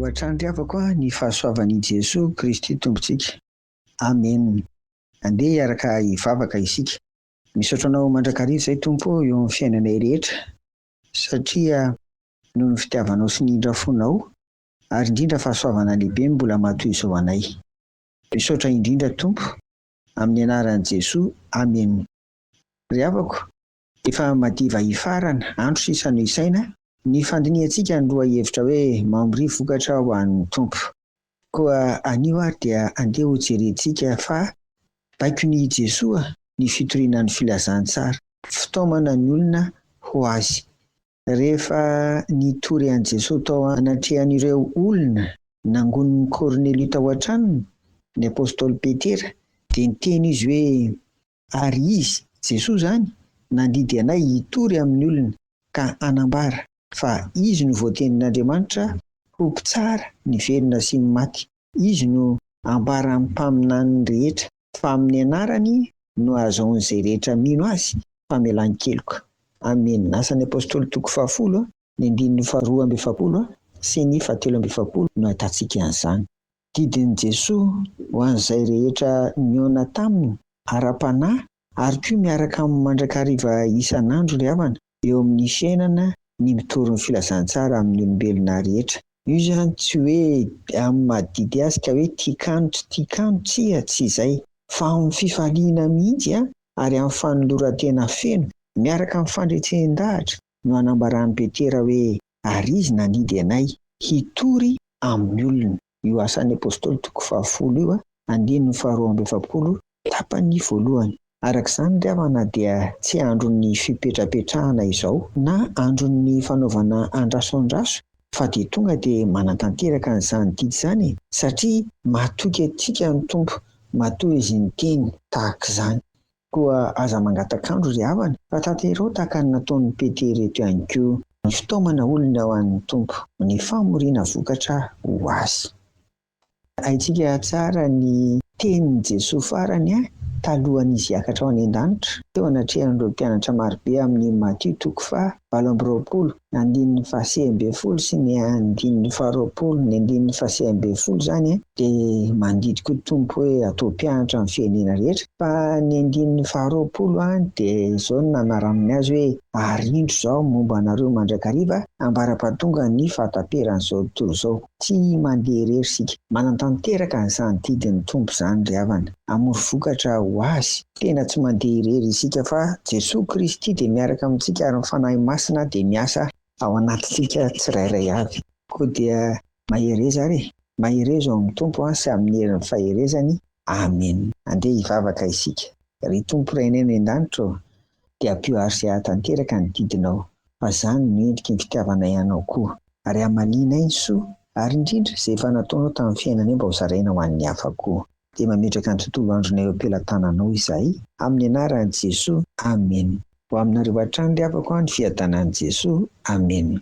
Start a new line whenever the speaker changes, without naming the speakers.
hatrany ry havako a, ny fahasoavan' i Jesoa Kristy Tompontsika. Amen. Andeha hiaraka hivavaka isika. Misaotra Anao mandrakariva izay Tompo ô eo amin'ny fiainanay rehetra satria noho ny fitiavanao sy ny indra fonao ary indrindra fahasoavana lehibe no mbola mahatoy izao anay. Misaotra indrindra Tompo amin'ny anaran'i Jesoa. Amen. Ry havako, efa madiva hifarana, andro sisa no isaina, ny fandinihantsika ny lohahevitra hoe Mamoria vokatra ho an'ny Tompo. Koa anio ary dia andeha ho jerentsika fa baikon'i Jesoa ny fitoriana ny filazantsara, fitaomana ny olona ho Azy. Rehefa nitory an'i Jesoa tao anatrehan'ireo olona nangonin'i Kornelio tao an-tranony ny apostoly Petera dia niteny izy hoe, Ary Izy, Jesoa izany, nandidy anay hitory amin'ny olona ka hanambara fa Izy no voatendrin'Andriamanitra ho mpitsara ny velona sy ny maty. Izy no ambaran'ny mpaminaniny rehetra fa amin'ny anarany no ahazahoan'izay rehetra mino Azy famelan-keloka. Amena. Asan'ny Apostoly toko fahafolo, ny andininy faharoa amby efapolo sy ny fahatelo amby efapolo no ahitantsika an'izany. Didin'i Jesoa ho an'izay rehetra nihaona taminy ara-panahy ary koa miaraka aminy mandrakariva isan'andro ry havana eo amin'ny fiainana ny mitory ny filazantsara amin'ny olombelona rehetra. Io izany tsy hoe amin'ny maha didy azy ka hoe tian-kano tsy tian-kano, tsia, tsy izay, fa amin'ny fifaliana mihitsy ary amin'ny fanoloran-tena feno miaraka amin'ny fandresen-dahatra no anambaran'i Petera hoe ary izy nandidy anay hitory amin'ny olona. Io Asan'ny Apostoly toko fahafolo io, andininy faharoa amby efapolo, tapany voalohany. Araka izany ry havana dia tsy andron'ny fipetrapetrahana izao na andron'ny fanaovana andraso andraso fa dia tonga dia manatanteraka an'izany didy izany e! Satria matoky antsika ny Tompo matoa Izy niteny tahak'izany. Koa aza mangatak'andro ry havana fa tanterao tahaka ny nataon'i Petera eto ihany koa ny fitaomana olona ho an'ny Tompo, ny famoriana vokatra ho Azy. Haintsika tsara ny tenin'i Jesoa farany talohan'izy hiakatra ho any an-danitra, teo anatrehan'ireo mpianatra marobe amin'ny Matio toko faha 28, andininy faha 19 sy ny andininy faha 20, ny andininy faha 19 izany dia mandidy koa Tompo hoe atao mpianatra ny firenena rehetra, fa ny andininy faha 20 dia izao no nanaraminy azy hoe ary indro izaho momba anareo mandrakariva ambara-pahatonga ny fahataperan'izao tontolo izao. Tsy mandeha irery isika. Manatanteraka an'izany didin'ny Tompo izany ry havana. Hamory vokatra ho Azy. Tena tsy mandeha irery isika fa Jesoa Kristy dia miaraka amintsika ary ny Fanahy Masina dia miasa ao anatintsika tsirairay avy. Koa dia mahereza ary e! Mahereza ao amin'ny Tompo sy amin'ny herin'ny faherezany. Amen. Andeha hivavaka isika. Ry Tompo Rainay any an-danitra ô, dia ampio àry izay hahatanteraka ny didinao, fa izany no endriky ny fitiavanay Anao koa, ary hamalianay ny soa, ary indrindra izay efa nataonao tamin'ny fiainanay mba hozaraina ho an'ny hafa koa. Dia mametraka ny tontolo andronay eo am-pelatananao izahay, amin'ny anaran'i Jesoa. Amena. Ho aminareo hatrany ry havako an, ny fiadanan'i Jesoa. Amena.